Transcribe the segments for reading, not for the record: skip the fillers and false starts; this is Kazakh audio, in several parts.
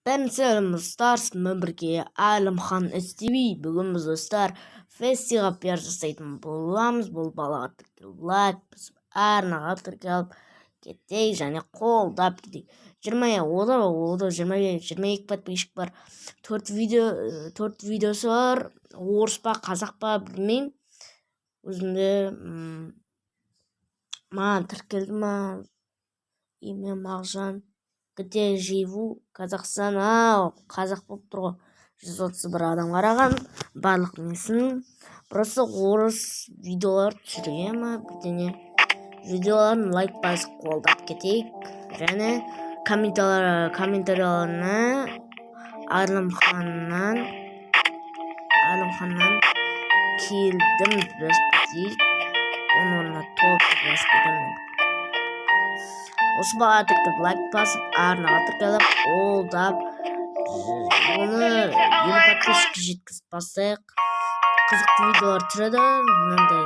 Бәрін достар, сізбен бірге Әлімхан СТВ. Бүгін біз, достар, Фестиға пиар жасайтын боламыз. Бұл балаға тіркеліп, лайк басып, арнаға тіркеліп кетейік және қолдап кетейік. 20 ода 22 подписчик бар. Төрт видео, төрт видеосы бар. Орыс па, қазақ па, білмеймін. Өзімде маған тіркелді ма? Имя Мағжан. Где живу? Казахстан. А, қазақ болып тұр ғой. 131 адам қараған барлық несін. Просто орыс видеолар түсірген ма, бірдеңе. Видеоларын лайк басып, қолдап кетейік және комментарияларына Әлімханнан келдім деп жазып кетейік. Оның орнына топ деп жазып кетемін. Осы балаға тіркеліп, лайк басып, арнаға тіркеліп, қолдап, оны 50 подписчикке жеткізіп бастайық. Қызықты видеолар түсіреді, мынандай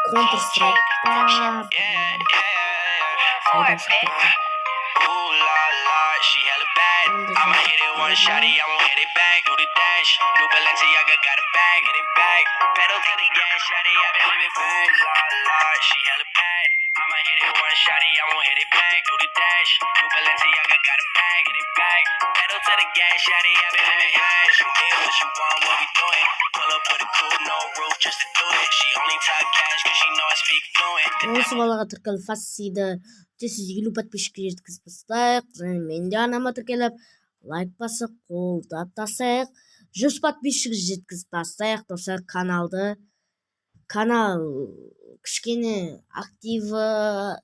Counter Strike па, қайдан шығып кетті. Ooh la la, she hella bad. I'ma hit it one shotty, I won't hit it back. Do the dash, new Balenciaga got a bag, hit it back. Pedal to the gas, shotty, I been living fast. La la, she hella bad. I'ma hit it one shotty, I won't hit it back. Do the dash, new Balenciaga got a bag, hit it back. Pedal to the gas, shotty, I been living fast. You mean what you want, what we doing? Pull up with a coupe, no roof, just to do it. She only talk cash 'cause she know I speak fluent. Осы балаға тіркеліп, Фассиді 450 подписчикке жеткізіп тастайық және мен де арнама тіркеліп, лайк басып, қолдап тастайық. 100 подписчик жеткізіп тастайық, достар, каналды. Канал кішкене активі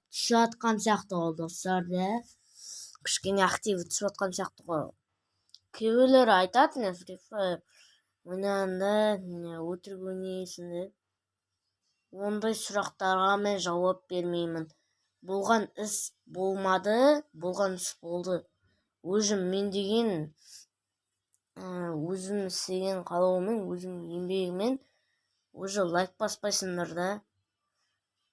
түсіп жатқан сияқты ғой, достар, да, кішкене активі түсіп жатқан сияқты ғой. Кейбіреулер айтады, не, Free Fire ойнағанда не өтірік ойнайсың деп. Ондай сұрақтарға мен жауап бермеймін. Болған іс болмады, болған іс болды. Өзім мен деген өзім істеген қалауыммен, өзім еңбегіммен уже лайк баспайсыңдар да.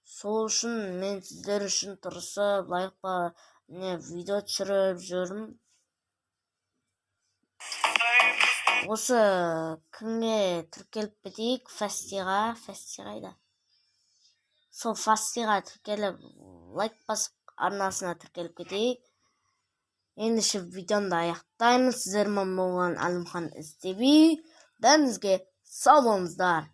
Сол үшін мен сіздер үшін тырысып, лайк па, не, видео түсіріп жүрмін. Осы кімге тіркеліп кетейік? Фастиға. Фасти қайда? Сол Фастиға тіркеліп, лайк басып, арнасына тіркеліп кетейік. Ендеше видеомды аяқтаймын. Сіздермен болған Әлімхан СТВ. Бәріңізге сау болыңыздар.